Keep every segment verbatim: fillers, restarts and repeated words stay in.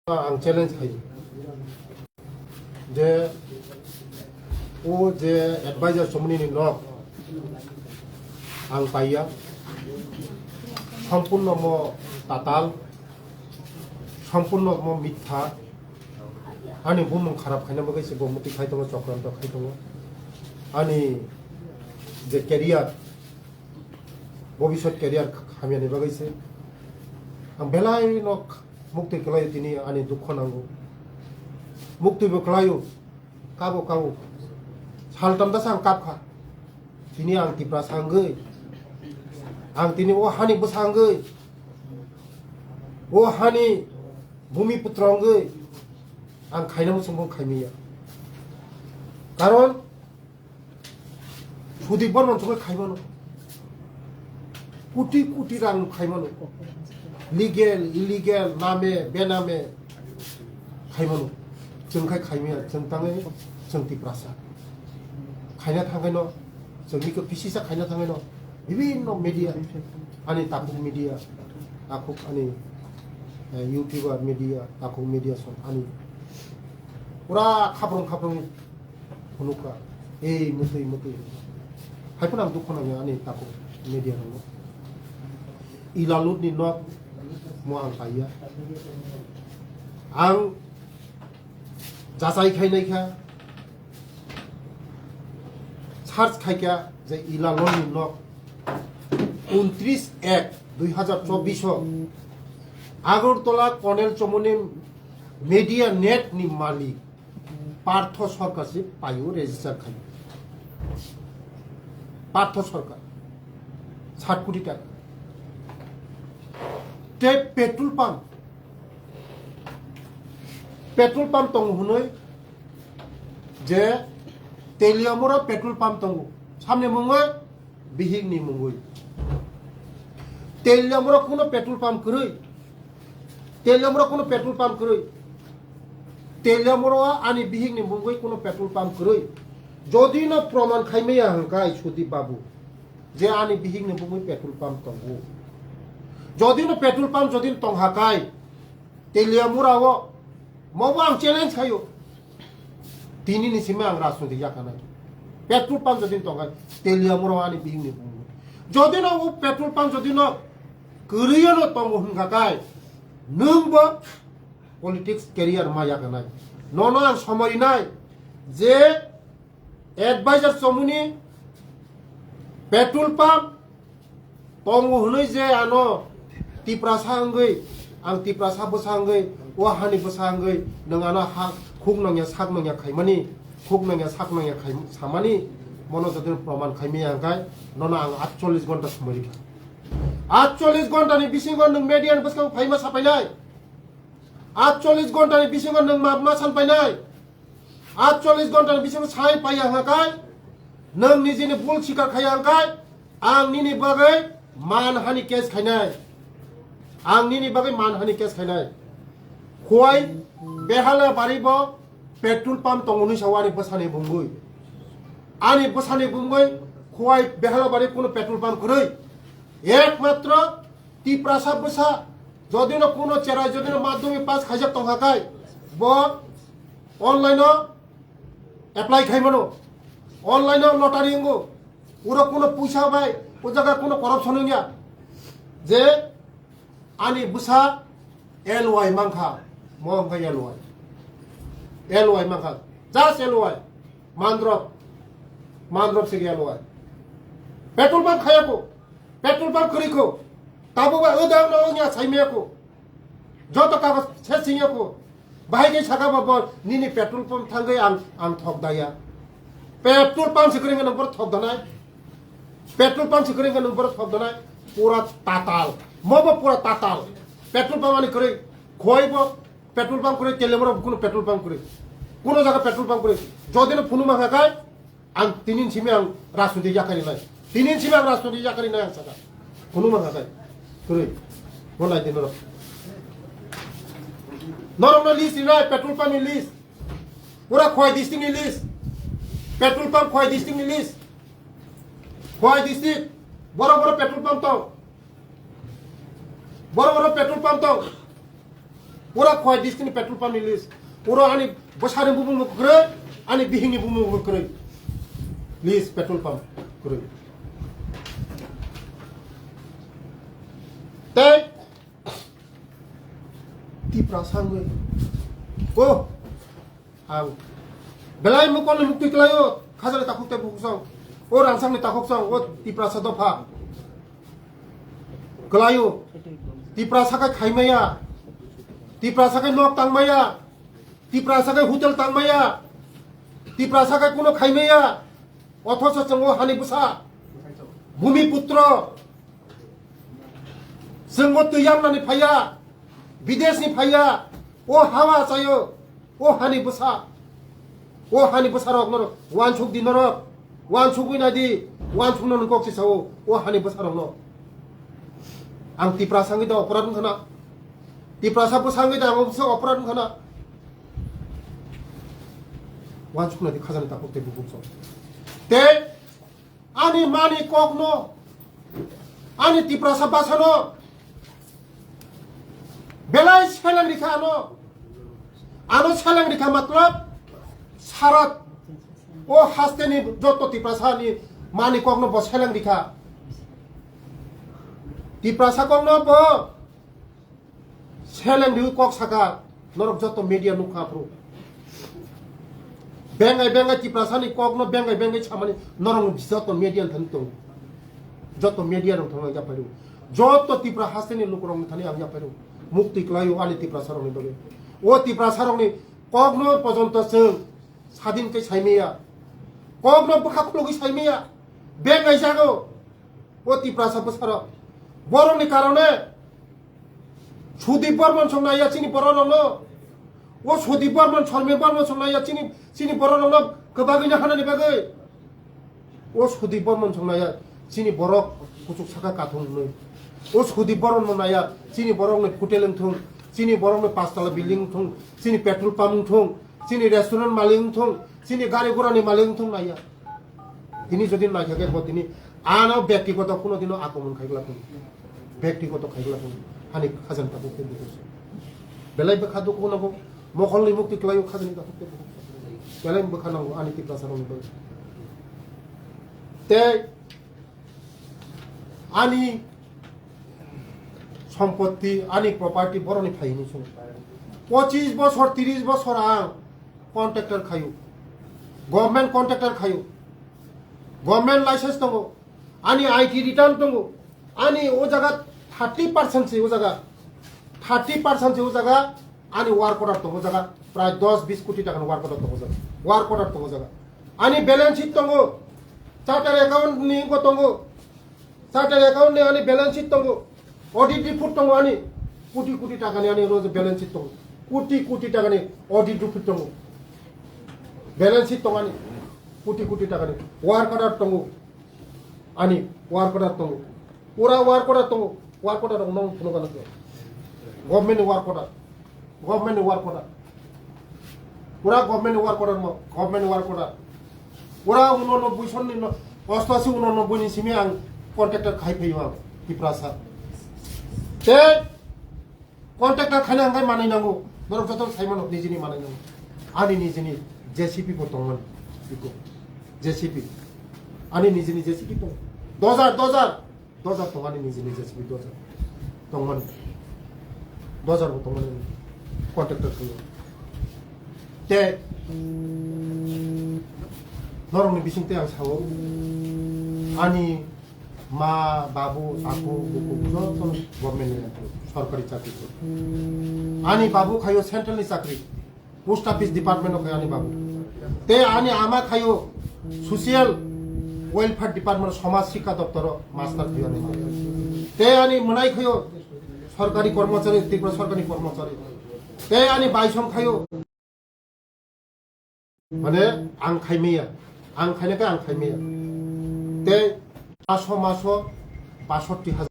Ang challenge khai je o je advisor chomoni ni nok ang paiya, sampurno mo tatal, sampurno mo mitha, ani bumung kharap khaina bagwi se bo muti khai tongo, chokranto khai tongo, ani je career, bobiswt career hamyani bagwi se ang belai nok muktwi kwlaio tini ani dukho nango, muktwi bo kwlaio. Kabo kabo. Saltam dasa ang kapkha. Tini ang Tiprasa wngwi. Ang tini o hani bwsa wngwi. O hani bumi putra wngwi. Ang khaina muchungbo khaimaya. Karon Sudip Borman chukwi khaimano. Kuti kuti rang khaimano. Legal, illegal, name, bename khaimano. Chwng khai khaimaya, chwng tangwi, chwng Tiprasa. Khaina thangkhaino, chwngni khe bisisa khaina thangkhaino, bibinno media, ani takhuk media, takhuk ani, eh, YouTuber media, takhuk media song ani. Pura khaprong khaprong phunukha, ei mutwi mutwi. Haiphano ang dukho nangya ani takhuk media rokno. Ila lutni nok mo ang paiya. Ang jachai khai naikha, search khaikha je Ila lutni nok untris ek dui hazar chobbish o Agartala Konel Chomoni media net ni malik Partho Sarkar se paio register khai. Partho Sarkar. Sat koti taka. Te petrol pump. Petrol pump tongo hwnwi je Teliamura petrol pump tongo. Samni mungwi bihik ni mungwi. Teliamura kuno petrol pump kwrwi. Teliamura kuno petrol pump kwrwi. Teliamura ani bihik ni mungwi kuno petrol pump kwrwi. Jodi no proman khaimaya hwnkhe Sudip babu je ani bihik ni mungwi petrol pump tongo. Jodi no petrol pump jodi no tongha kai Teliamura o mobo ang challenge khayo. Tini ni simi ang rajniti yakanai. Petrol pump jodi tongkha, Teliamura ani bihik ni bumung. Jodi no o petrol pump jodi no kwrwiyo no tongo hwnkha kai, nwng bo politics career ma yakanai. Nono ang somoi nai je advisor chomoni petrol pump tongo hwnwi je ano Tiprasa wngwi, ang Tiprasa bwsa wngwi, o hani bwsa wngwi, nwng ano ha khuk nangya sak nangya khaimani, khuk nangya sak nangya khai samani, mono jodi proman khaimaya hwnkhe nono ang atchollis gonta somoi rikha. Atchollis gonta ni bisingo nwng media ni bwskango phaima sapainai. Atchollis gonta ni bisingo nwng ma, ma san painai. Atchollis gonta ni bisingo sai paiya hwnkhe kai, nwng nijini bul sikar khaiya hwnkhe kai, ang nini bagwi manhani case khainai. Ang nini bagwi manhani case khainai. Khowai Behala bari bo petrol pump tongo hwnwi sao ani bwsani bumgwi. Ani bwsani bumgwi Khowai Behala bari kuno petrol pump kwrwi. Ekmatro Tiprasa bwsa, jodi no kuno cherai, jodi no madhyamik pass khaijak tongkha kai, bo online o apply khaimano, online o lottery wngo, uro kuno puisa bai, o jaga kuno corruption wngya, je ani bwsa L Y mankha, mo wngkha L Y, L Y mankha, just L Y, mandrop, mandrop se L Y, petrol pump khayako. Petrol pump kwrwi kho. Tabuk bai odang no wngya saimaya kho. Joto kagoj se singya kho. Bahai khe saka ba bo nini petrol pump thangwi ang, ang thok daya. Petrol pump se kwrwi nang bor thok danai. Petrol pump se kwrwi nang bor thok danai. Pura tatal. Mo bo pura tatal. Petrol pump ani kwrwi khoi bo petrol pump kwrwi, Teliamura bo kuno petrol pump kwrwi. Kuno jaga petrol pump kwrwi. Jodi no phunu mangkha kai, ang tinin simi ang rajniti yakari nai. Tinin simi ang rajniti yakari nai ang saka. Kunu ma gakai. Kwrwi. Mo lai din norok. Norok no list rinai, petrol pump ni list. Pura Khowai district ni list. Petrol pump Khowai district ni list. Khowai district. Boro boro petrol pump tong. Boro boro petrol pump tong. Pura Khowai district ni petrol pump ni list. Pura ani bwsani bumung bo kwrwi, ani bihik ni bumung bo kwrwi. List petrol pump kwrwi. Tei Tiprasa wngwi. O, ang belai mokol ni mukti kwlaio, khajani takhuk tei bukhuk song. O rangchak ni takhuk song, o Tiprasa dopha. Kwlaio. Tiprasa khe khaimaya. Tiprasa khe nok tangmaya. Tiprasa khe hotel tangmaya. Tiprasa khe kuno khaimaya. Othocho chwng o hani bwsa. Bhumi putro. Chwng o twi yangnani phaiya. Bidesh ni phaiya. O hawa chayo. O hani bwsa. O hani bwsarok norok uansuk di norok. Uansugwi nai di. Uansukno nwng kok se sao. O hani bwsarokno. Ang Tiprasa wngwi da oporad wngkha na. Tiprasa bwsa wngwi da ang bwsa oporad wngkha na. Uansuk nai di khajani takhuk tei bukhuk song. Tei ani mani kokno, ani Tiprasa bwsano belai seleng rikha ano. Ano seleng rikha matlab sarat o hasteni joto Tiprasa ni mani kokno bo seleng rikha. Tiprasa kokno bo seleng riwi kok saka, norok joto media nukha phuru. Bengai bengai Tiprasa ni kokno bengai bengai samani norok joto media thani tongo. Joto media rok thangwi ang yaphairw. Joto Tipra hasteni lukurok thani ang yaphairw. Mukti kwlaio ani Tiprasa rokni bagwi. O Tiprasa rokni kokno pojonto chwng sadin khe saimaya. Kokno bwkha khulugwi saimaya. Bengai jago. O Tiprasa bwsarok. Borokni karone Sudip Bormon song naiya chini borok rokno. O Sudip Bormon, Sorme Bormon song naiya chini, chini borok rokno kwbagwino hanani bagwi. O Sudip Bormon song naiya chini borok kuchuk saka kathung hwnwi. O Sudip Bormon naiya chini borokni hotel wngthung, chini borokni pastala building wngthung, chini petrol pump wngthung, chini restaurant malik wngthung, chini gari gurani malik wngthung naiya. Tini jodi naikha khe bo tini ano byaktigoto kuno dino akomon khai glak tong. Byaktigoto khai glak tong. Hani khajani takhuk tei bukhuk se. Belai bwkha dukhu nango. Mokolni mukti kwlaio khajani takhuk tei bukhuk se. Belai bwkha nango ani Tiprasa rokni bagwi. Tei ani sompotti, ani property borokni phaini sung. Pochis bosor, tris bosor ang contractor khayu. Government contractor khayu. Government license tongo. Ani I T return tongo. Ani o jaga thirty percent se o jaga. Thirty percent se o jaga. Ani work order tongo jaga. Prai dos bis koti taka ni work order tongo jaga. Work order tongo jaga. Ani balance sheet tongo. Chartered account ni wngkha tongo. Chartered account ni ani balance sheet tongo. Audit report tongo ani. Koti koti taka ni ani oro balance sheet tongo. Koti koti taka ni audit report tongo. Balance sheet tongo ani. Koti koti taka ni. Work order tongo. Ani work order tongo. Pura work order tongo. Work order rok nang phunukha nukhe. Government ni work order. Government ni work order. Pura government ni work order mo, government ni work order. Pura uno nobboi son ni no, ostasi uno nobboi ni simi ang contractor khai phaio ang Tiprasa. Te contractor khaina ang kai manai nango. Norok joto sai mano nijini manai nango. Ani nijini J C B bo tongmani. Iko. J C B. Ani nijini J C B tong. Dojar, dojar. Dojar tongani nijini J C B dojar. Tongmani. Dojar bo tongmani contractor khayo. Te norokni bisingtwi ang sao ani ma, babu, aku, buku joto government ni employee, sorkari chakri. Ani babu khayo central ni chakri. Post office department o khayo ani babu. Te ani ama khayo social welfare department, somaj sikha doptor o master khayo ani babu. Te ani mwnai khayo sorkari kormochari, Tripura sorkari kormochari. Te ani baisong khayo. Mane ang khaimaya, ang khainai khe ang khaimaya. Te maso maso basotti hajar.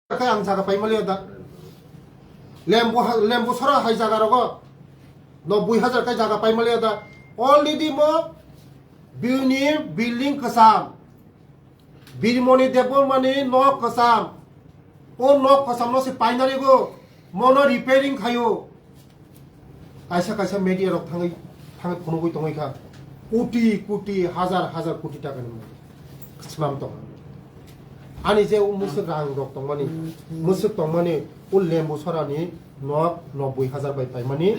Khe ang jaga paimaliya da. Lembu ha-, lembu sora hai jaga rogo nobboi hajar khe jaga paimaliya da. Already mo bini building kwcham. Birmoni Debbarmani nok kwcham. O nok kwcham no se painani go, mono repairing khaio. Kaisa kaisa media rok thangwi, thangwi phunugwi tongwi kha. Koti koti, hazar hazar koti taka ni malik. Swnam tong. Ani je o musuk rang rok tongmani, musuk tongmani, o lembu sorani nok noboi hazar bai paimani,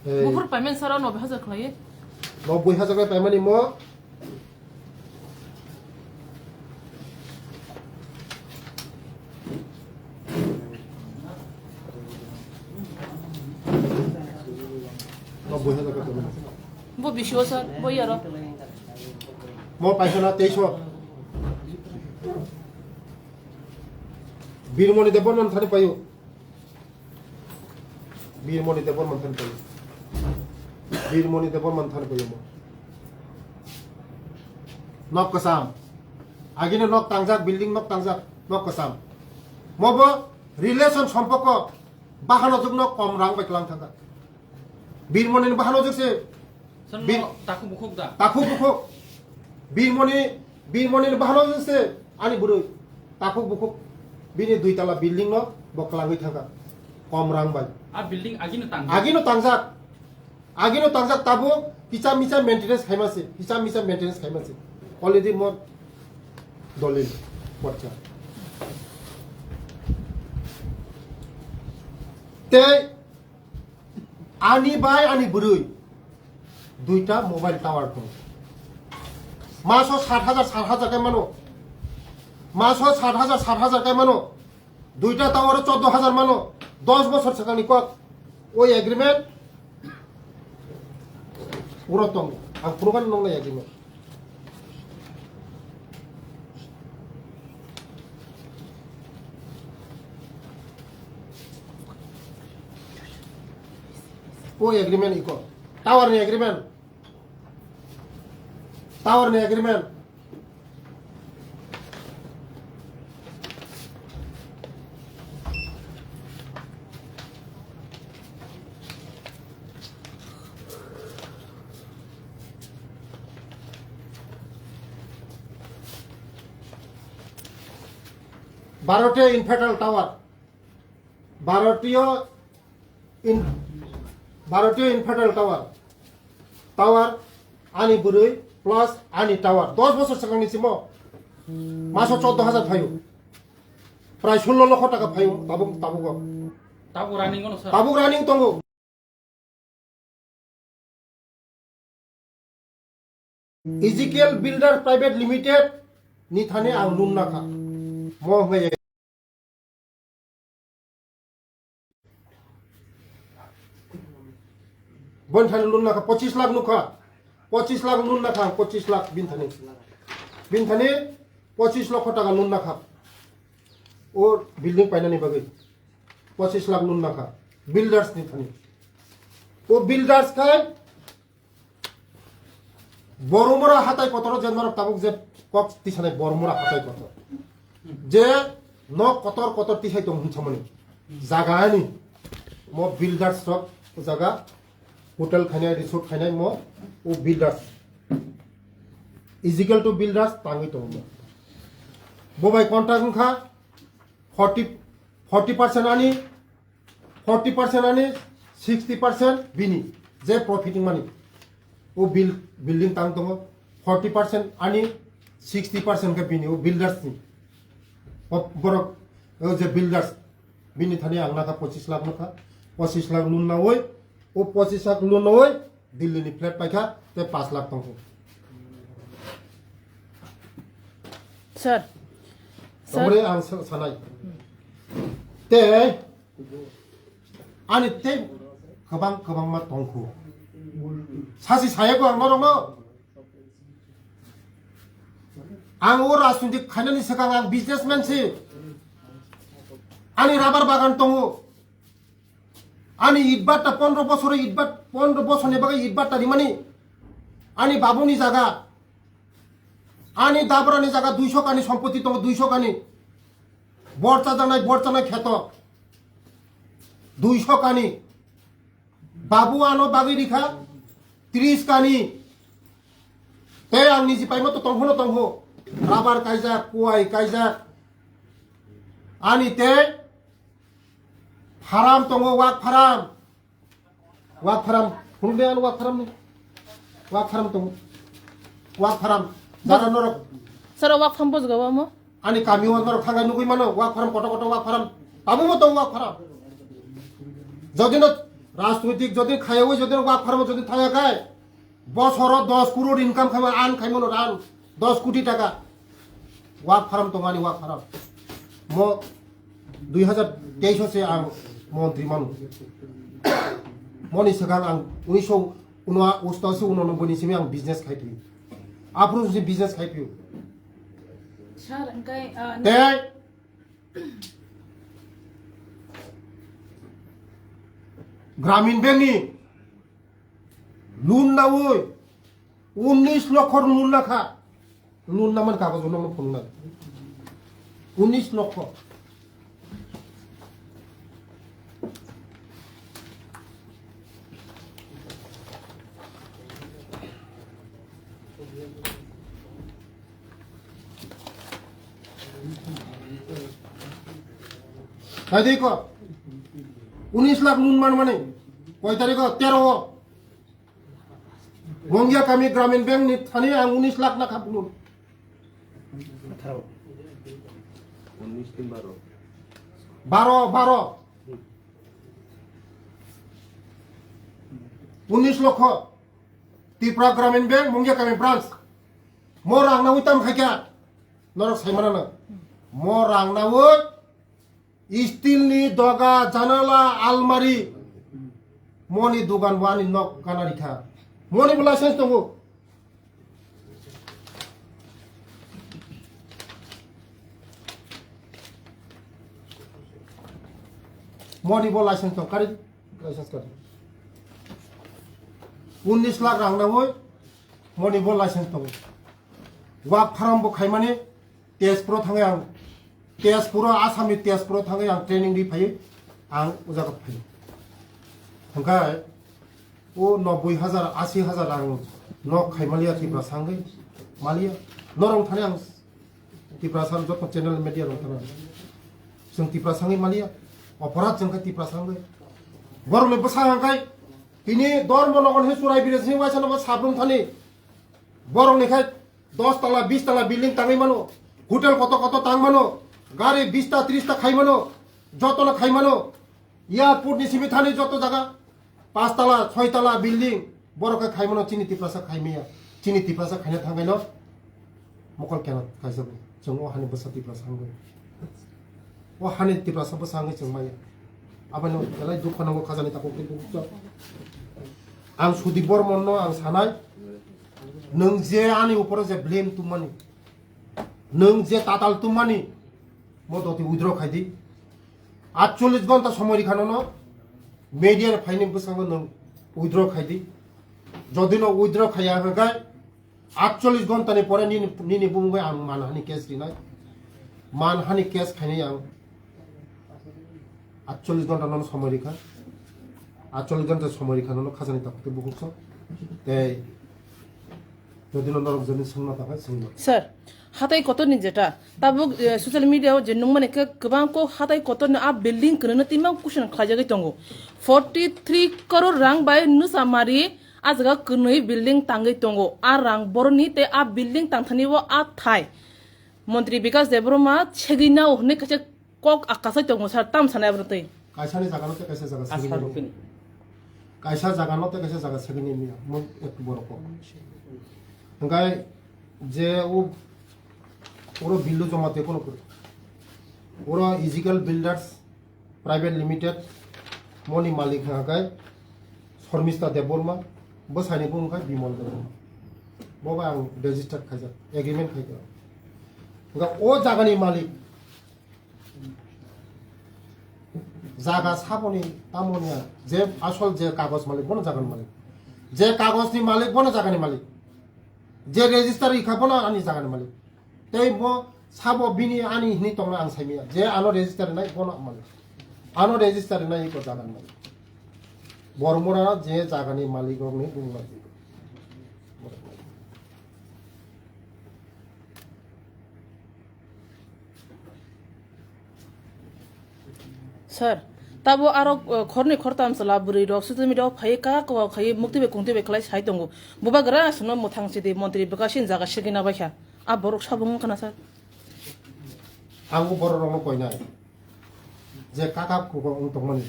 eh, Buphur payment sara noboi hazar khlaiwi. Noboi hazar bai paimani mo Noboi hazar khe tongwi. Bo bisio sir, bo yaro. Mo paisa na teiso. Birmoni de bonon thani payo. Birmoni de bonon thani payo. Birmoni de bonon thani payo mo. Nok kasam. Agini nok tangjak, building nok tangjak, nok kasam. Mo bo relation sompoko bahano jukno kom rang bai klang thangkha. Birmoni bahano jukse Son Bir- no takhuk bukhuk da. Takhuk bukhuk. Birmoni, Birmoni bahano jukse ani burui. Takhuk bukhuk. Bini dui tala building no bo klangwi thangkha. Kom rang bai. A building agino tang. Agino tangjak. Agino tangjak tabuk kicha micha maintenance khaima se, kicha micha maintenance khaima se. Already mo dolil porcha. Tei ani bai ani bwrwi duita mobile tower tong. Maso sat hajar, sat hajar kai mano. Maso sat hajar, sat hajar kai mano. Duita tower o chordo hajar mano, dos bosor swkangni kok. Oi agreement uro tong. Ang phunukani noknai agreement. Oi agreement iko. Tower ni agreement. Tower ni agreement. Bharatya Infratel Tower. Bharatya In-, Bharatya Infratel Tower. Tower ani bwrwi plus ani tower. Dos bosor swkangni simo. Maso chordo hajar phaio. Prai sullo lokho taka phaio. Tabuk, tabuk. Tabuk running ono, sir? Tabuk running tongo. Ezekiel Builder Private Limited ni thani ang loan nakha. Mo hwnwi bon thani loan nakha, pochis lakh nukha. Pochis lakh loan nakha, pochis lakh bin thani. Bin thani pochis lokho taka loan nakha. O building painani bagwi. Pochis lakh loan nakha. Builders ni thani. O builders khai Boromura hatai kotor je norok tabuk je kok tisanai Boromura hatai kotor. Je nok kotor kotor tisai tong hinsamani. Jaga ani mo builders rok jaga hotel khainai resort khainai mo o builders. Ezekiel to builders tangwi tongo mo. Bo bai contract wngkha forty, forty percent ani forty percent ani sixty percent bini je profit wngmani. O build-, building tang tongo forty percent ani sixty percent khe bini o builders ni. O borok o je builders bini thani ang nakha pochis lakh nakha. Pochis lakh loan nawi o pochis lakh loan nawi Delhi ni flat paikha tei paanch lakh tongkho. Sir. Sir. Tamani ang sa-, sanai. Tei ani tei kwbang kwbangma tongkho. Sasi saya ko ang norokno. Ang o rajniti khainani swkang ang businessman si. Ani rubber bagan tongo. Ani itbatta pondro bosor itbat, pondro bosor ni bagwi itbatta rimani. Ani babuni jaga. Ani dabrani jaga duiso kani sompoti tongo, duiso kani. Borcha janai, borcha nai kheto. Duiso kani. Babu ano bagwi rikha tris kani. Tei ang niji paimo to tongphono tongpho. Rubber kaijak, kuai kaijak. Ani tei Pharam tongo, wak pharam. Wak pharam. Phunuk de ano wak pharam ni. Wak pharam tongo. Wak pharam. Jara norok. Sir, wak pharam bojga ba mo? Ani kami o norok thangai nugui mano, wak pharam koto koto wak pharam. Tamo mo tongo wak pharam. Jodi no rajnoitik, jodi khayaui, jodi no wak pharam, jodi thangya kai. Bosoro dos crore income khaima, an khaimano ran dos koti taka. Wak pharam tongani wak pharam. Mo dui hazar teis o se ang montri mano. Moni swkang ang unisho unwa-, ostashi unonoboi ni simi ang business khai phi. Aphuru si business khai phi. Sir, hwnkhe, ah, Tei Gramin Bank ni loan naui unis lokho loan nakha. Loan naman kagoj bo nono phunuknai. Unis lokho. Hai dei ko. Unis lakh loan man mani. Koi tarikh o? Tero o. Mongya kami Gramin Bank ni thani ang unis lakh nakha loan. Atharo. Unis tin baro. Baro, baro. Unis lokho. Tripura Gramin Bank, Mongya kami branch. Mo rang naui tam khaikha. Norok saimana na. Mo rang naui steel ni doga, janala, almari. Moni dogan bo ani nok kana rikha. Moni bo license tongo. Moni bo license tong, kari license kari. Unis lakh rang naui moni bo license tongo. Wak pharam bo khaimani Tezpuro thangwi ang, Tezpuro, Assamni Tezpuro thangwi ang training ri phaiwi ang o jaga phai. Hwnkhe o nobboi hajar, asi hajar ang nok khai maliya Tiprasa wngwi maliya. Norok thani ang Tiprasa joto channel media rok thani chwng Tiprasa wngwi maliya. Oporat chwng khe Tiprasa wngwi. Borokni bwsa hwnkhe tini Dharmanagar ni Churai village ni waisa no bo sabrum thani. Borokni khai dos tala, bis tala building tangwi mano, hotel koto koto tang mano, gari bis ta, tris ta khai mano, jotono khai mano, airport ni simi thani joto jaga, pas tala, soi tala building, borok khe khai mano, chini Tiprasa khai maya, chini Tiprasa khaina thangwi no mokol kena kaisa bo, chwng o hani bwsa Tiprasa wngwi. O hani Tiprasa bwsa wngwi chwng maya. Abono belai dukha nango khajani takhuk tei bukhuk. Ang Sudip Bormon no ang sanai, nwng je ani uporo je blame tubmani, nwng je tatal tubmani, mo doti withdraw khai di. Atchollish ghonta somoi rikha nono, media ni phaini bwskango nwng withdraw khai di. Jodi no withdraw khaiya hwnkhe, Atchollish ghonta ni pore nini, nini bumung bai ang manhani case rinai. Manhani case khainai ang. Atchollish ghonta nono somoi rikha. Atchollish ghonta somoi rikha nono khajani takhuk tei bukhuk song. Tei jodi no norok jodi swngna ta khai swngno. Sir, hatai kotor ni jeta. Tabuk, eh, social media o je nungmani khe kwbang kok hatai kotor ni a building kwrwino tei mang kuchung khlaijagwi tongo. Forty three crore rang bai nusa mari a jaga kwnwi building tangwi tongo. A rang boroni tei a building tangthani o a thai. Montri Bikas Debbarma segwi nao hwnwi kaisa kok a kasai tongo sir, tam sanai abono tei. Kaisani jaga no tei kaisa jaga segwi nini. Kaisa jaga no tei kaisa jaga segwi nini ya. Mo ek borok kok. Hwnkhe je o oro bill joma tei kono kwrwi. Oro Ezekiel Builders Private Limited moni malik hwnkhe Shormista Debbarma, bwsani bumung khe Bimal Debbarma. Bo bai ang register khaijak, agreement khaijak. Hwnkhe o jagani malik, jaga saboni tamoni je asol je kagoj malik bono jagani malik. Je kagojni malik bono jagani malik. Je register rikha bono ani jagani malik. Tei bo sabo bini ani hini tongna ang saimaya. Je ano register rinai bono malik. Ano register rinai iko jagani malik. Bormura je jagani malik rokni bumung malik. Sir, Tabo aro, uh, khorni khortam chwla bwrwi rok social media o phai kak wa khai mukti bai kungti bai khlai sai tongo. Bubagra aswkno mwthang sidi montri bwkha sini jaga sigina bai kha. A borok sabo wng khna sir. Ang bo borok rokno koinai. Je kaka kugo wng tongmani.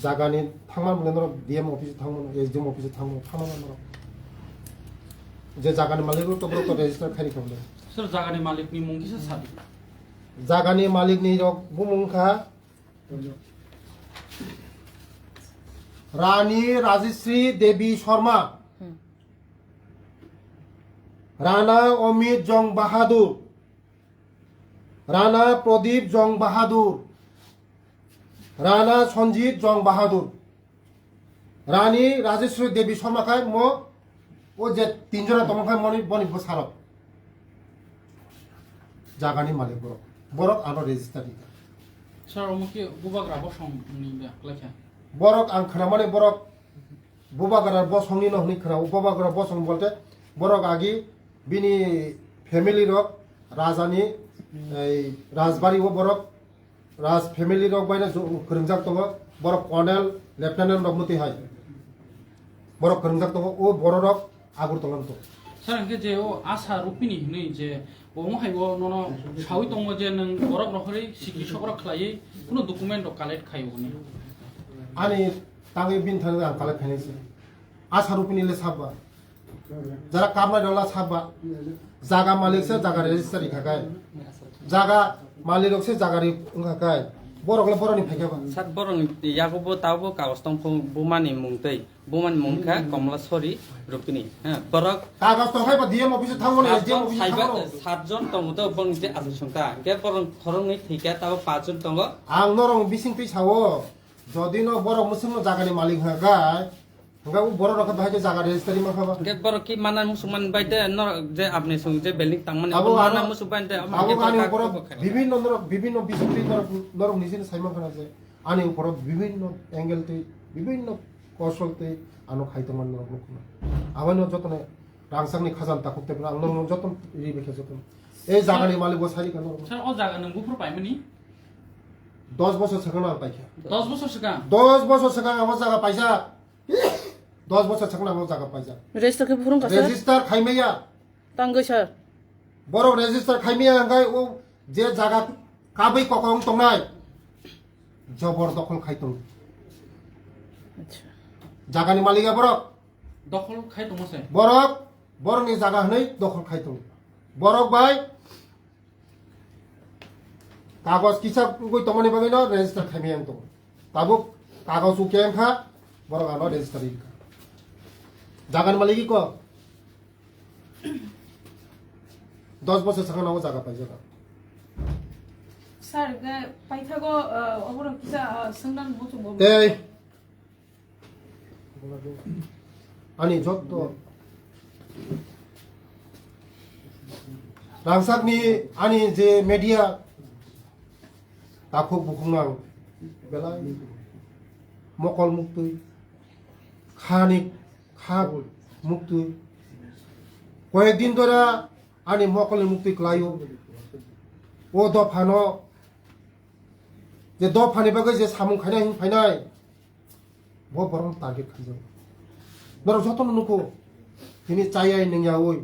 Jagani thangma mwnai norok D M office thangmano, S D M office thangmano, thangma norok. Je jagani malik rok to borok to register khai rikha mwnai. Sir, jagani malik ni mung kisa sabi. Jagani malik ni rok bumung kha Rani Rajeshri Devi Sharma, Rana Amit Jong Bahadur, Rana Pradip Jong Bahadur, Rana Sanjit Jong Bahadur, Rani Rajeshwari Devi Sharma khai mo o je tinjora tongma khai moni boni bwsarok jagani malik borok, borok ano register ni. Sir, omo khe bubagra bosong ni ba khlai kha? Borok ang khnamani borok bubagra bosong ni no hwnwi khna, bubagra bosong bolte borok agi bini family rok rajani ei rajbari o borok Raj family rok bai no ju-, kwrwngjak tongo, borok colonel, lieutenant rok mwtwi hai. Borok kwrwngjak tongo, o borok rok Agartala no tongo. Sir, hwnkhe je o Asha Rupini hinwi je omo hai o nono sawi tongo je nwng borok rohorwi sikri sokrok khlaiwi kuno document rok collect khai o hwnwi. Ani tangwi bini thani ang collect khainai se. Asha Rupini le sabba. Jara kapnai rok la saba. Jaga malik se jaga register rikha kai. Jaga malik rok se jaga ri wngkha kai. Borok le borok ni phaikha ba. Sat borok ni yago bo tabo kagos tong phung buma ni mung tei. Buma ni mung kha Komla Sori Rupini. Ha, borok Kagos tong khai ba D M office thango ni, S D M office thango. Sat jon tongo to borok ni je aswk songkha. Hwnkhe borok khorok ni thwikha tabo paanch jon tongo. Ang norok bising twi sao. Jodi no borok mwswk no jaga ni malik wngkha kai. Hwnkhe o borok rok khe bahai khe jaga registry mankha ba? Hwnkhe borok ki mana muchung man bai de norok je apni song je building tang mani abo abo mana ano, muchung bai de abo hwnkhe ani borok uporo kok khaina. Bibhinno norok, bibhinno bisingtwi norok, norok nijini sai mankha na je ani uporo bibhinno angle twi, bibhinno kosol twi ano khai tongmani norok nukha na. Aboni jotono rangchakni khajani takhuk tei ang norok jotono ri bai khe jotono. Ei jagani malik bo sai rikha norok. Sir, o jaga nwng buphuru paimani? Dos bosor swkang ang paikha. Dos bosor swkang? Dos bosor swkang ang o jaga paijak. Dos bosor swkang ang o jaga paijak. Register khe phurung kha, sir? Register khaimaya. Tangwi, sir. Borok register khaimaya hwnkhe o je jaga kabui kokong tongnai jobor dokhol khai tong. Acha. Jagani malik ya borok. Dokhol khai tongma se. Borok, borokni jaga hwnwi dokhol khai tong. Borok bai Kagos kisa wngwi tongmani bagwino register khaimaya wng tongo. Tabuk kagos ukya wngkha, borok ano register wngkha. Jagani malik iko dos bosor swkang nango jaga paijak. Sir, ga paithago, uh, oborok kisa, uh, swngna muchungo. Tei Ani jotto rangchakni ani je media takhuk bukhuk nang belai mokol muktwi khani kha muktwi koyek din dora ani mokolni muktwi kwlaio o dophano je dophani bagwi je samung khainai hwn phainai. Bo borok target khaijak. Norok jotono nukho. Tini chayai nungyaui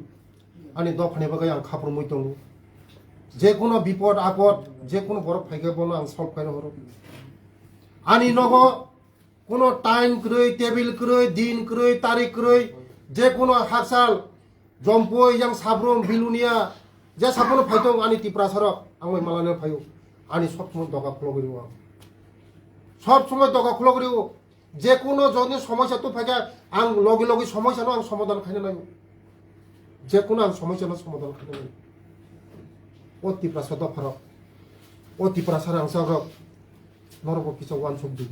ani dophani bagwi ang khaprumui tongo. Jekuno bipod apod, jekuno borok phaikhe bono ang solve khaina horo. Ani nogo kuno time kwrwi, table kwrwi, din kwrwi, tarik kwrwi, jekuno haksal Jompui, yang Sabrum, Bilunia, je sabono phaitong ani Tiprasa rok, ang bai malano phaio. Ani sob somoi doga khulogwi rio ang. Sob somoi doga khulogwi rio. Jekuno joni somosya tu phaikha, ang logi logi somosya no ang somadhan khaina naio. Jekuno ang somosya no somadhan khaina naio. O Tiprasa dopha rok, o Tiprasa rangchak rok, norok bo kisa uansuk di.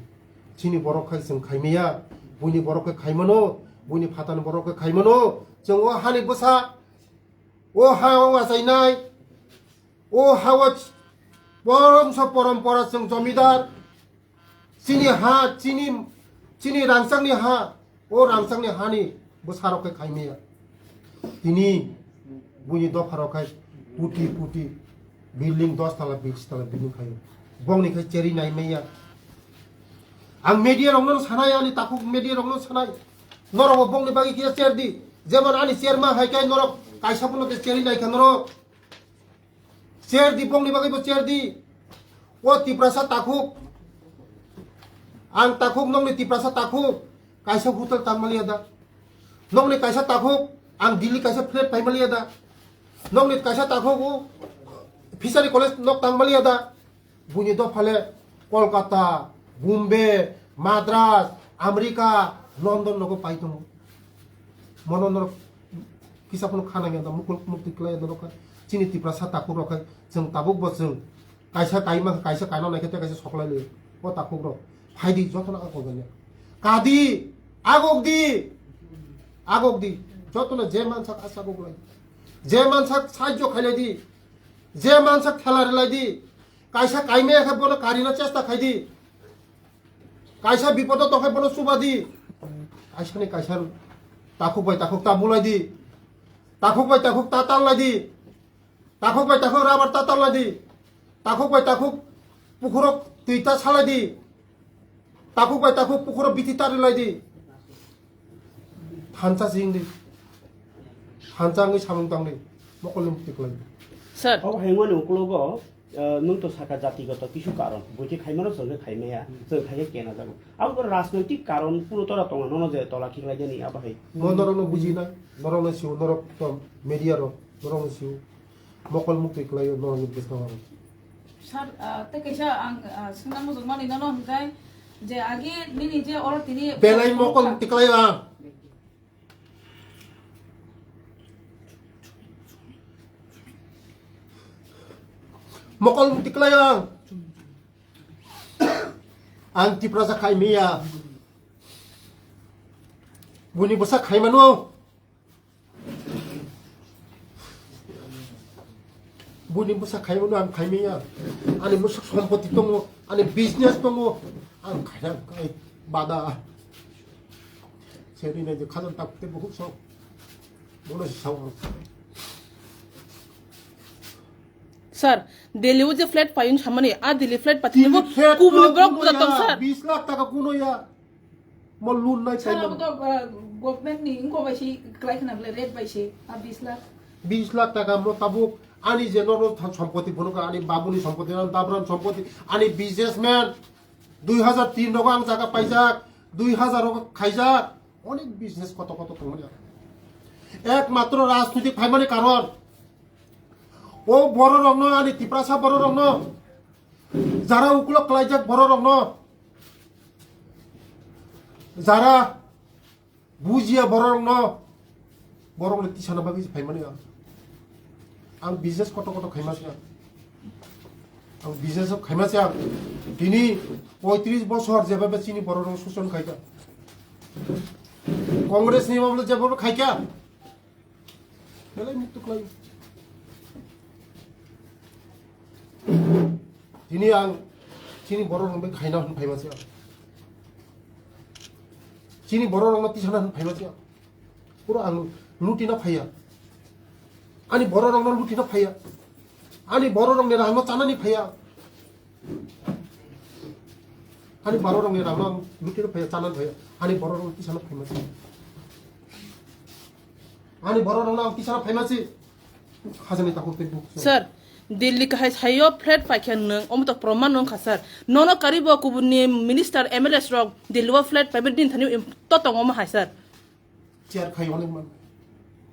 Chini borok khai chwng khaimaya, buini borok khe khaimano, buini phatani borok khe khaimano. Chwng o hani bwsa, o ha o achainai, o ha o ch-, poromsa porompora chwng jomidar. Chini ha, chini, chini rangchakni ha, o rangchakni hani bwsarok khe khaimaya. Tini buini dopharok khai puti puti building dos tala, bis tala building khaio. Bongni khai cheri naimaya. Ang media rokno sanai, ani takhuk media rokno sanai. Norok bo bongni bagwi kisa cher di. Jemon ani cher ma hai khe norok kaisa phano khe cherwi nai kha norok. Cher di, bongni bagwi bo cher di. O Tiprasa takhuk. Ang takhuk, nokni Tiprasa takhuk. Kaisa hotel tang maliya da. Nokni kaisa takhuk, ang Delhi kaisa flat pai maliya da. Nokni kaisa takhuk o Fishery College nok tang maliya da. Buini dophale Kolkata, Bombay, Madras, America, London nogo pai tongo. Mono norok kisa phano khanang ya da, mukul mukti klai ya da norok. Chini Tiprasa takhuk rok hai chwng tabuk bo chwng kaisa kaima, kaisa kaina naikhe tei kaisa soklai liyo. O takhuk rok phai di, jotono ang kok ya. Kadi, agok di, agok di, jotono je mansak asa gok lai. Je mansak sajjo khailai di. Je mansak thela rilai di. Kaisa kaimaya khe bono karina chesta khai di. Kaisa bipodo tongkhe bono chuba di. Kaisa ni kaisa takhuk bai takhuk ta bulai di. Takhuk bai takhuk ta tanglai di. Takhuk bai takhuk rabar ta tanglai di. Takhuk bai takhuk pukhurok twi ta salai di. Takhuk bai takhuk pukhuro bithi tari lai di. Thansa sing di. Thansa wngwi samung tang di. Mokol ni mukti klai di. Sir. Abo hai wngmani ukologo, eh, nwng to saka jatigoto kisu karon. Buiti khaimano chwngkhe khaimaya. Chwng khaikhe kena jago. Abo rajnoitik karon puro tora tongo. Nono je tola khiklai jani abo hai. Mo norokno bujinai. Norokno siu, norok to media rok. Norokno siu. Mokol mukti klai o norokni bwskango. Sir, ah, tei kaisa ang, ah, swngna muchungmani nono hwnkhe je agi nini je oro tini belai mokol mukti klai o ang. Mokol mukti klai o ang. Ang Tiprasa khai maya. Buni bwsa khai mano. Buni bwsa khaimano ang khaimaya. Ani bwswk sompoti tongo, ani business tongo. Ang khaina kai bada. Seri nai je khajan tak te buhuk sok. Bono si sao ang. Sir, Delhi o je flat payun samani, a Delhi flat patini bo Delhi flat kubuni no borok kuno buda ya, tong, sir. Bis lakh taka kuno ya. Mo loan nai Sir, chaimani. Abo to, uh, government ni wngkha bai se, klai khna bwle rate bai se, a bis lakh. Bis lakh taka mo tabuk ani je norok tha-, sompoti phunukha, ani babuni sompoti, ani dabran sompoti, ani businessman, dui hajar tin rogo ang jaga paijak, dui hajar rogo khaijak, onek business koto koto tongmani. Ekmatro rajnitik phaimani karon, o bororokno, ani Tiprasa bororokno, jara ukulok klaijak bororokno, jara bujiya bororokno, borokno tisana bagwi se phaimani ang. Ang business koto koto khaima se ang. Ang business khaima se ang. Tini poitris bosor jeba be chini bororok soson khaika. Congress ni mablo jeba khaika. Belai muktuk lai. Tini ang chini borok rok bai khaina hwn phaima se ang. Chini borok rokno tisana hwn phaima se ang. Pura ang lutina phaiya. Ani borok rokno lutina phaiya. Ani borok rokni rangno chanani phaiya. Ani borok rokni rangno ang lutina phaiya, chanani phaiya. Ani borok rokno tisana phaima se. Ani borok rokno ang tisana phaima se. Hajani takhuk tei buk. Sir, Delhi kahai sayo flat paikha nwng, omo to proman wngkha, sir. Nono karibo kubunni minister, M L As rok Delhi o flat paiba din thani to tongo omo hai, sir. Chair khai onek man.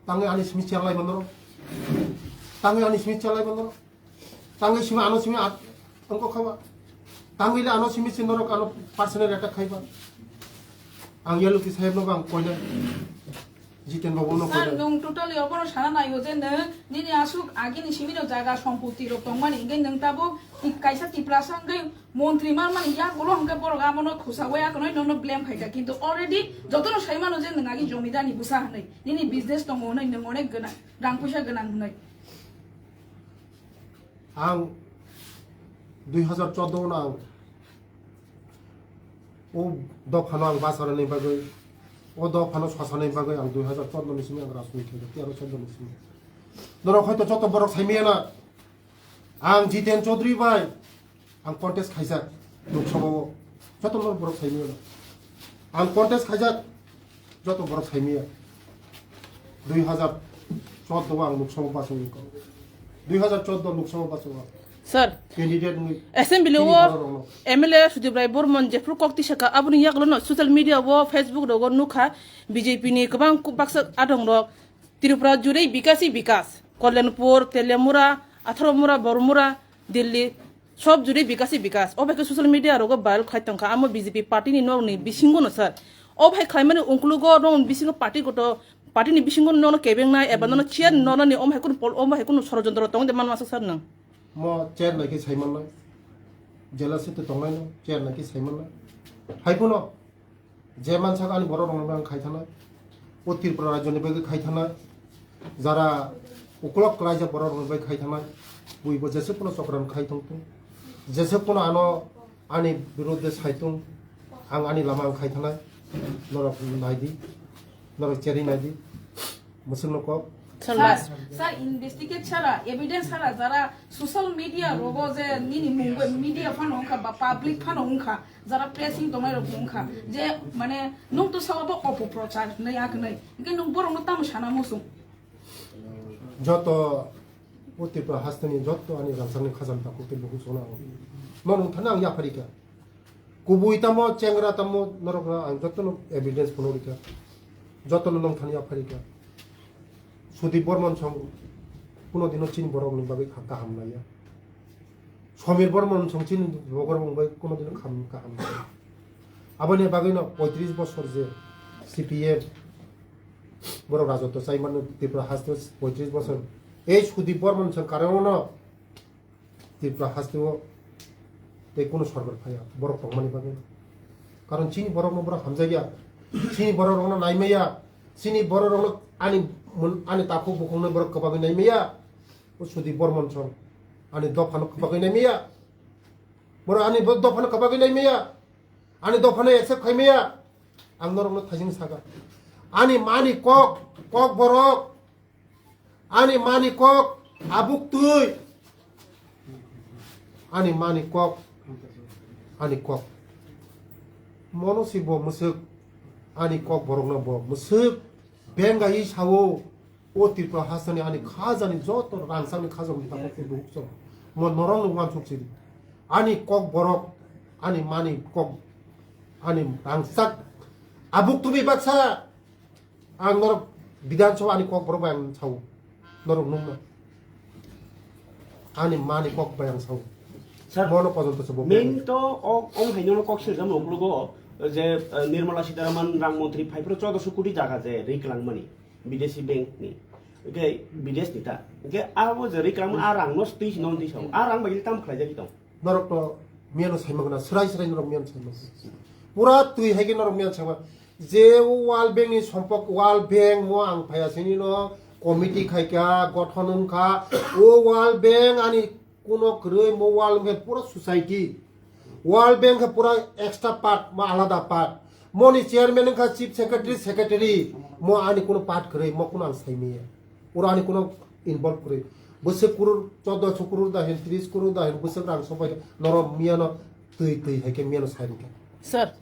Tangwi ani simi chair lai manro. Tangwi ani simi chair lai manro. Tangwi simi ano simi at, ongko khaba. Tangwi le ano simi sinorok ano personal attack khaiba. Ang yaluki sahib no bang koina. Jiten Babu no Sir, koina. Nwng totally obono sana naiyo je nwng nini aswk agini simino jaga somputi rok tongmani, hingke nwng tabuk ti-, kaisa Tiprasa hingke montri manmani yagulo hingke borok amono khusagwi akonoi nono blame khaika, kintu already jotono saimano je nwng agi jomidani bwsa hinwi, nini business tongo hinwi, nwng onek gwnang, rang puisa gwnang hinwi. Ang dui hazar chordo no ang o dophano ang bacharani bagwi, o dophano sosani bagwi ang dui hazar chordo ni simi ang rajniti khaijak, tero chordo ni simi. Norok hoito joto borok saimaya na, ang Jiten Chaudhary bai ang contest khaijak Lok Sabha o. Joto no borok saimaya no. Ang contest khaijak, joto borok saimaya. Dui hazar chordo o ang Lok Sabha bachwi kok. Dui hazar chordo Lok Sabha bachwi o. Sir, candidate wngwi assembly tini o borok rokno. M L A Sudip Rai Bormon jephru kok tisaka aboni yagulo no social media o, Facebook rogo nukha B J P ni kwbang ku-, baksa adong rok Tripura jurei bikasi bikas, Kalyanpur, Teliamura, Atharomura, Boromura, Delhi, sob jurei bikasi bikas. O bai khe social media rogo viral khai tongkha, amo B J P party ni nok ni bisingo no sir. O bai khlaimani ungkulugo nok ni bisingo party koto, party ni bisingo nono kebengnai eba nono chair nono ni om hai kunu pol-, om hai kunu sorojontro tong de manma sir nang. Mo chair nai khe sai mannai. Jela se to tongnai no, chair nai khe sai mannai. Hai phano je mansak ani borok rokno ang khai thanai. O Tripura rajyoni bagwi khai thanai. Jara ukolok klaijak borok rokni bagwi khai thanai. Buibo jese phano chokran khai tongthung. Jese phano ano ani biruddhe saitung. Ang ani lama ang khai thanai. Norok naidi. Norok cheri naidi. Musulno kok. Sir, sir, investigate sara, evidence sara, jara social media rogo je nini mungwi media phano wngkha ba public phano wngkha, jara pressing tongnai rok wngkha, je mane nung to sabo opoprochar hinwi yak hinwi. Hingke nung borokno tamo sana muchung? Joto o Tripura hasteni joto ani rangchakni khajam takhuk tei bukhuk songno ang. Nono thani ang yapharikha. Kubui tamo, chengra tamo, norokno ang jotono evidence phano rikha. Jotono nongthani yapharikha. Sudip Bormon song kuno dino chini borokni bagwi kha-, kaham naiya. Somir Bormon song chini borok bagwi kuno dino kham-, kaham naiya. Aboni bagwino poitris bosor je C P M borok rajotw chaimano Tripura haste poitris bosor. Ei Sudip Bormon song karono Tripura hasteo tei kunu sorkar phaiya borok tongmani bagwi. Karon chini borokno borok hamjakya, chini borok rokno naimaya, chini borok rokno ani mun-, ani takhuk bukhukno borok kwbangwi naimaya. O Sudip Bormon song ani dophano kwbangwi naimaya. Borok ani bo-, dophano kwbangwi naimaya, ani dophano accept khaimaya. Ang norokno thaising saka, ani mani kok, kok borok. Ani mani kok abuk twi. Ani mani kok. Ani kok. Mono si bo mwswk. Ani kok borokno bo mwswk. Bengai sao. O Tripura hasteni ani khajani joto rangchakni khajani takhuk tei bukhuk song. Mo norokno uansuk sidi. Ani kok borok. Ani mani kok. Ani rangchak. Abuk twi baksa. Ang norok Bidhan Sabha ani kok borok bai ang sao. Norok nungma. Ani mani kok bai ang sao. Sir, mono pojonto se bo main to o, ong hai nono kok sirjam rok lugo je, eh, Nirmala Sitharaman rang montri phai phro chaudrasho koti jaga je ri kwlangmani bidesi bank ni. Hingke bides ni ta. Hingke abo je ri kwlangma a rang no twi si non twi sao. A rang bai tam khlai jagwi tong. Norok to miyano saima gana, srai srai norok miyano saima. Pura twi hai khe norok miyano saima. Je o World Bank ni sompok, World Bank mo ang phaya sini no committee khai kha, gothon wng kha. O World Bank ani kuno kwrwi, mo World Bank pura society. World Bank khe pura extra part, mo alada part. Moni chairman wng kha chief secretary, secretary. Mo ani kuno part kwrwi, mo kuno ang saimiya. Oro ani kuno involve kwrwi. Bwswk kurur, chordoso kurur da hin, tris kurur da hin, bwswk rang sopai norok miyano twi twi hai khe miyano sai rwkha. Sir,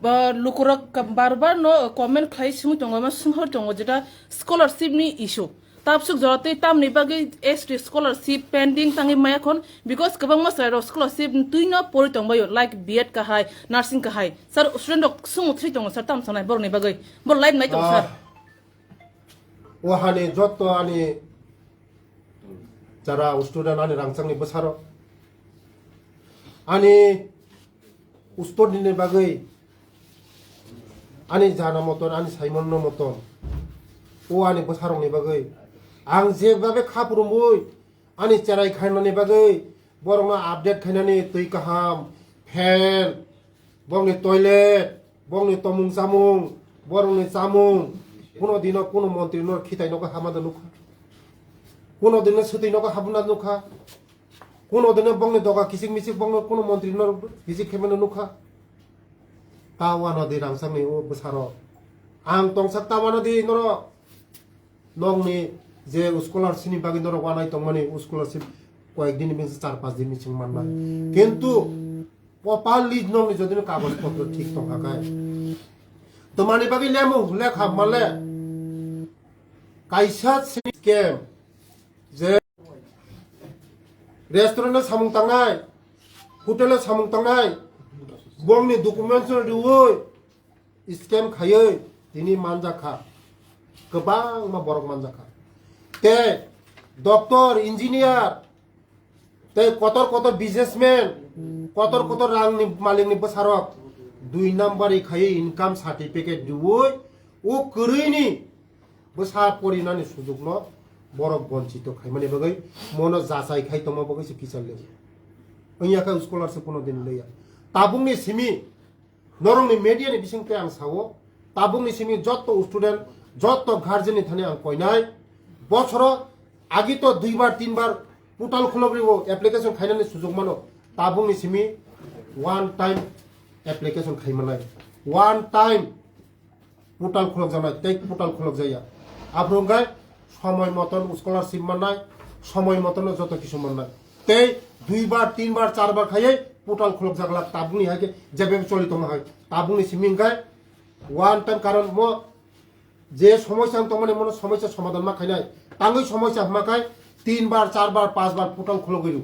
ba lukurok ka-, bar bar no comment khlai simi tongo, ma swnghor tongo jeta scholarship ni issue. Tabsuk jora twi tamni bagwi S T scholarship pending tangwi maya khon, because kwbangma chwrairok scholarship twi no pori tongbaio, like B Ed kahai, nursing kahai. Sir, student rok swngo thwi tongo sir, tam sanai borokni bagwi. Bor live nai tongo sir. Ah, o hani jotto ani jara student ani rangchakni bwsarok ani student ni bagwi ani jana moton ani saimanno moton o ani bwsarokni bagwi ang jebhabe kha phurumui ani cherai khainani bagwi borokno update khainani twi kaham, fan, bongni toilet, bongni tomung chamung, borokni chamung, kuno dino kuno montri no khitai nogo hama da nukha. Kuno dino swtwi nogo habuna nukha. Kuno dino bongni doga kichik michik bongno kuno montri no visit khaimano nukha. Ta wano di rangchakni o bwsarok. Ang tongsak ta wano di norok. Nokni je scholarship ni bagwi norok wanai tongmani, scholarship koyek din ni bisi char panch din ni sing manna. Kintu Kopal list nokni jodi no kagoj potro thik tongkha khe. Twmani bagwi lemo lekha male. Kaisa sini scam je restaurant o samung tangnai, hotel o samung tangnai, bongni documents no riwi scam khaiwi tini manjakha. Kwbangma borok manjakha. Tei doctor, engineer, tei kotor kotor businessman, kotor kotor rangni malikni bwsarok dui number ri khaiwi income certificate riwi o kwrwini bwsa porinani sujukno borok bonchito khaimani bagwi mono jachai khai tongma bagwi se kichar le. Wngya khe scholarship kuno din leya. Tabukni simi norokni media ni bisingtwi ang sao, tabukni simi jotto student, jotto guardian ni thani ang koinai. Bosoro agi to duibar, tinbar portal khulogribo application khainani sujukmano. Tabukni simi one time application khaimanai. One time portal khulokjaknai, tei portal khulokjakya. Aphuru hwnkhe somoi moton scholarship mannai, somoi moton joto kisu mannai. Tei duibar, tinbar, charbar khaiwi portal khulokjaglak tabukni hai khe jebebo choli tongma hai. Tabukni simi hwnkhe one time, karon mo je somosya wng tongmani mono somosya somadhan ma khainai. Tangwi somosya hwnma khai tinbar, charbar, pachbar portal khulogwi rw.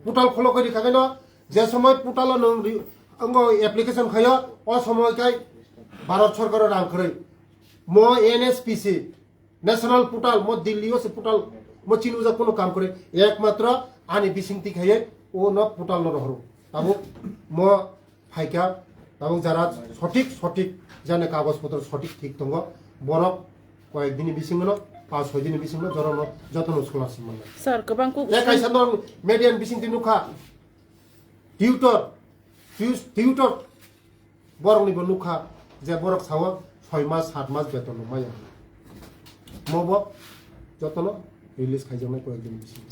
Portal khulogwi rwkha khe no je somoi portal o nwng ri-, wngo application khaio, o somoi khai Bharat Sorkaro rang kwrwi. Mo N S P C, National Portal, mo Delhi o se portal, mo chini uja kuno kam kwrwi. Ekmatro ani bisingtwi khaiye o no portal no rohoro. Tabuk mo phaikha, tabuk jara sothik, sothik jani kagoj potro sothik thik tongo. Borok koyek dini bisingo no, pas soi dini bisingo no, jora no, joto no scholarship manna. Sir, kwbang kuk E kaisa no media ni bisingtwi nukha. Tutor, tu-, tutor borokni bo nukha je borok sao soi mas, sat mas beton no maya. Mo bo jotono release khaijaknai koyek din bisingo.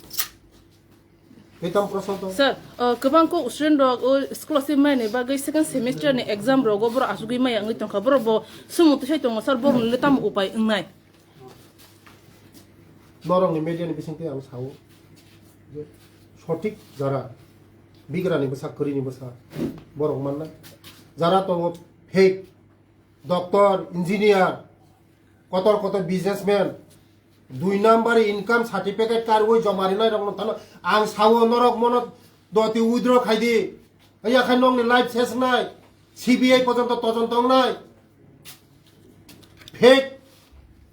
Kaitam proshno to. Sir, uh, kwbang kok student rok o scholarship mai ni bagwi second semester ni exam rogo borok asugwi maya wngwi tongkha. Borok bo sumung twisai tongo, sir, borok ni tamo upai wngnai? Norokni media ni bisingtwi ang sao je sothik jara bigrani bwsa, kwrwini bwsa borok manna. Jara tongo fake doctor, engineer, kotor kotor businessman, dui number income certificate karwi joma rinai rokno thano ang sao norok mono doti withdraw khaidi. Yakhai nokni life ses wngnai, C B I pojonto tojon tongnai. Fake,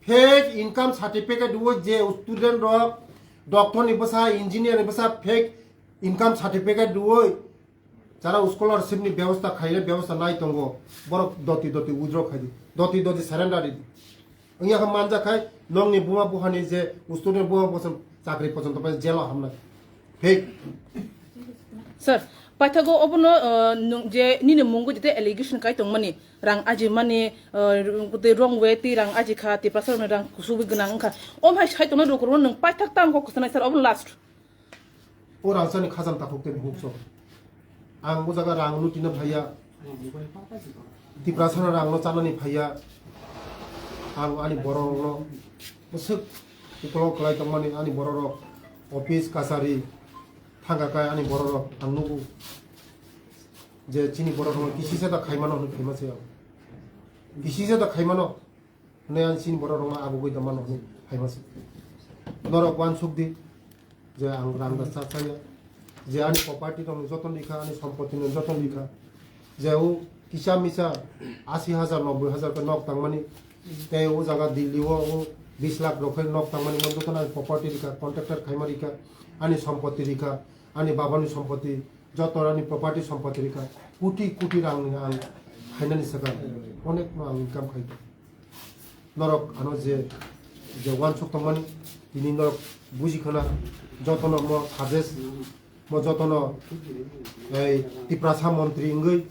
fake income certificate rwwi je student rok, doctor ni bwsa, engineer ni bwsa fake income certificate rwwi jara scholarship ni bebosta khaile bebosta nai tongo, borok doti doti withdraw khaidi, doti doti surrender ridi. Wngya khe manjak khai nokni buma buhani je student buma bosong chakri pojonto pai jelo hamnai. Fake. Sir, paithago obono, uh, nung je nini mungo jete allegation kai tongmani, rang ajimani, uh, the wrong way, ti rang ajikha, ti prasaroni rang kusubi gwnang wngkha. Om hai sai tongna rukro nung paithak tang kok sanai sir, obo last. O rangchakni khajang takhuk tei bukhuk song. Ang o jaga rang lutina phaiya. Tiprasano rangno chanani phaiya. Ang ani bororokno bwswk ukolok kwlai tongmani ani bororok office kachari thangka kai ani bororok ang nugo. Je chini bororokno kisisa da khaimano hwnwi khaima se ang. Kisisa da khaimano. Hwnwi ang chini borok rokno abugwi tongmano hwnwi phaima se. Norok uansuk di je ang rang da cha chaya, je ani property rokno joton rikha, ani sompoti no joton rikha, je o kisa misa asi hajar, nobboi hajar khe nok tangmani, tei o jaga Delhi o o bis lakh rok khe nok tangmani, mo jotono ani property rikha, contractor khaima rikha, ani sompoti rikha, ani babani sompoti, joto ani property sompoti rikha, koti koti rang ni ang khainani swkang, onek no ang income khai. Norok ano je, je uansuk tongmani, tini norok buji khana, jotono mo suggest, mo jotono ei Tiprasa montri wngwi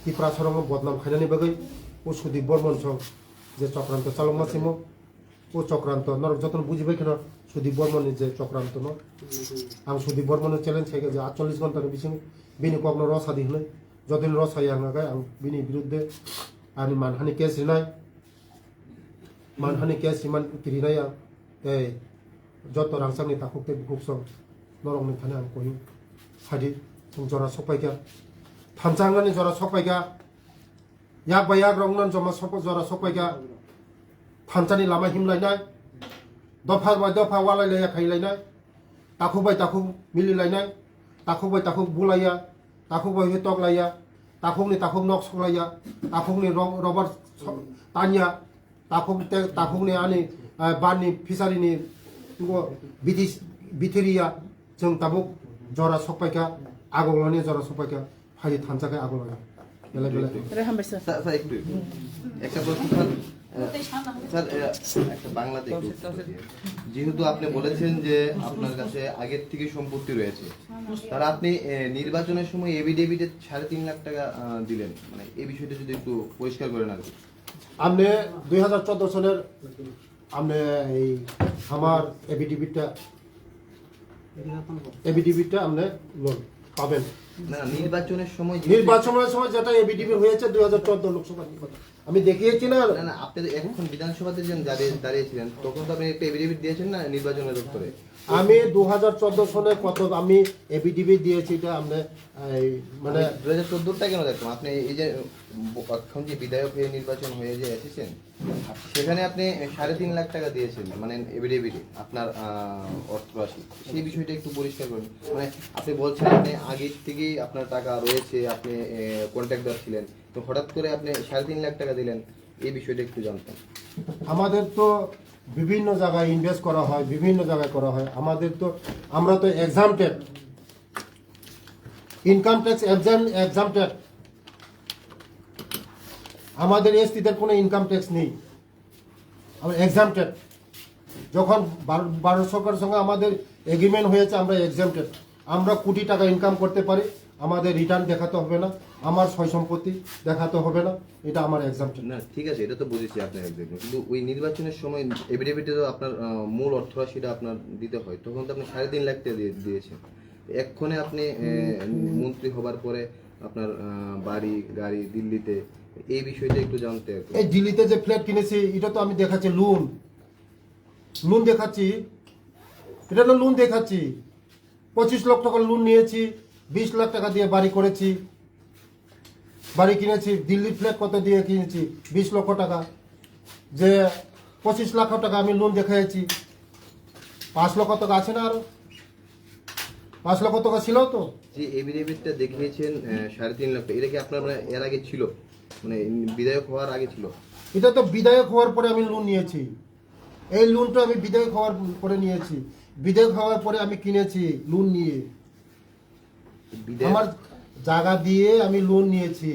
Tiprasa rokno bodnam khainani bagwi o Sudip Bormon song je chokranto chalokma simo, o chokranto norok jotono buji bai khana Sudip Bormon ni je chokranto no ang Sudip Bormon no challenge khaikha je atchollish ghonta ni bising bini kokno rw sadi hwnwi, jotoni rw saya hwnkha khe ang bini birudde ani manhani case rinai. Manhani case riman kirinai ang tei joto rangchakni takhuk tei bukhuk song norokni thani ang koi sadi chwng jora sokpaikha. thansa wngnani jora sokpaikha, yak bai yak rok wngnani joma sokpa-, jora sokpaikha, thansani lama himlainai, dopha bai dopha walai laiya khailainai, takhuk bai takhuk mililainai, takhuk bai takhuk bulaiya, takhuk bai khe toklaiya, takhukni takhuk nok soklaiya, takhukni ro-, rubber so-, tanya, takhuk te, takhukni ani, eh, barni fishery ni ngo bithi-, bithiriya, chwng tabuk jora sokpaikha, aguloni jora sokpaikha, phaidi thansa khe aguloni. Belai belai. Re hambai sir. Sir, sir, একটু, একটু। একটা প্রশ্ন স্যার, আহ, স্যার, আহ, একটা বাংলাতে একটু উত্তর দিয়ে। যেহেতু আপনি বলেছেন যে আপনার কাছে আগের থেকে সম্পত্তি রয়েছে, তাহলে আপনি, আহ, নির্বাচনের সময় এফিডেভিটে সাড়ে তিন লাখ টাকা, আহ, দিলেন, মানে এই বিষয়টা যদি একটু পরিষ্কার করেন আর কি। আপনি দুই হাজার চোদ্দ সনের আপনি এই আমার এফিডেভিটটা, এফিডেভিটটা আপনি লোন পাবেন। না, নির্বাচনের সময় যে নির্বাচনের সময় যেটা এফিডেভিট হয়েছে দুই হাজার চোদ্দ লোকসভা নির্বাচন, আমি দেখিয়েছি না? না, না, আপনি তো এখন বিধানসভাতে যে দাঁড়িয়ে, দাঁড়িয়েছিলেন, তখন তো আপনি একটা এফিডেভিট দিয়েছেন না নির্বাচনের উত্তরে? আমি দু হাজার চোদ্দ সনে কত আমি এফিডেভিট দিয়েছি, এটা আপনি এই মানে মানে দুই হাজার চোদ্দটা কেন দেখলাম? আপনি এই যে ব-, এখন যে বিধায়ক হয়ে নির্বাচন হয়ে যে এসেছেন, সেখানে আপনি সাড়ে তিন লাখ টাকা দিয়েছেন, মানে এফিডেভিটে আপনার, আহ, অর্থ রাশি, সেই বিষয়টা একটু পরিষ্কার করুন। মানে আপনি বলছেন আপনি আগের থেকেই আপনার টাকা রয়েছে, আপনি, এ, কন্ট্রাক্টর ছিলেন, তো হঠাৎ করে আপনি সাড়ে তিন লাখ টাকা দিলেন, এই বিষয়টা একটু জানতাম। আমাদের তো বিভিন্ন জায়গায় ইনভেস্ট করা হয়, বিভিন্ন জায়গায় করা হয়। আমাদের তো, আমরা তো exempted, income tax exam, exempted. আমাদের এসটিদের কোনো ইনকাম ট্যাক্স নেই, আমরা এক্সামটেড। যখন ভার-, ভারত সরকারের সঙ্গে আমাদের এগ্রিমেন্ট হয়েছে, আমরা এক্সামটেড। আমরা কোটি টাকা ইনকাম করতে পারি, আমাদের রিটার্ন দেখাতে হবে না, আমার সয় সম্পত্তি দেখাতে হবে না, এটা আমার এক্সামটেড। না, ঠিক আছে, এটা তো বুঝেছি আপনার এক্সামটেড, কিন্তু ওই নির্বাচনের সময় এফিডেভিটে তো আপনার, আহ, মূল অর্থরাশিটা আপনার দিতে হয়, তখন তো আপনি সাড়ে তিন লাখ টাকা দিয়ে দিয়েছেন। এক্ষণে আপনি, আহ, মন্ত্রী হবার পরে আপনার, আহ, বাড়ি গাড়ি দিল্লিতে, এই বিষয়টা একটু জানতে আর কি। এই দিল্লিতে যে ফ্ল্যাট কিনেছি, এটা তো আমি দেখাচ্ছি লোন, লোন দেখাচ্ছি, এটা হলো লোন দেখাচ্ছি। পঁচিশ লক্ষ টাকা লোন নিয়েছি, বিশ লাখ টাকা দিয়ে বাড়ি করেছি, বাড়ি কিনেছি। দিল্লির ফ্ল্যাট কত দিয়ে কিনেছি? বিশ লক্ষ টাকা। যে পঁচিশ লাখ টাকা আমি লোন দেখাইছি, পাঁচ লক্ষ টাকা আছে না আরো? পাঁচ লক্ষ টাকা ছিল তো? যে এফিডেভিটটা দেখিয়েছেন, আহ, সাড়ে তিন লাখ টাকা, এটা কি আপনার মানে এর আগে ছিল, মানে বিধায়ক হওয়ার আগে ছিল? এটা তো বিধায়ক হওয়ার পরে আমি লোন নিয়েছি। এই লোনটা আমি বিধায়ক হওয়ার পরে নিয়েছি। বিধায়ক হওয়ার পরে আমি কিনেছি লোন নিয়ে। বিধায়ক আমার জায়গা দিয়ে আমি লোন নিয়েছি।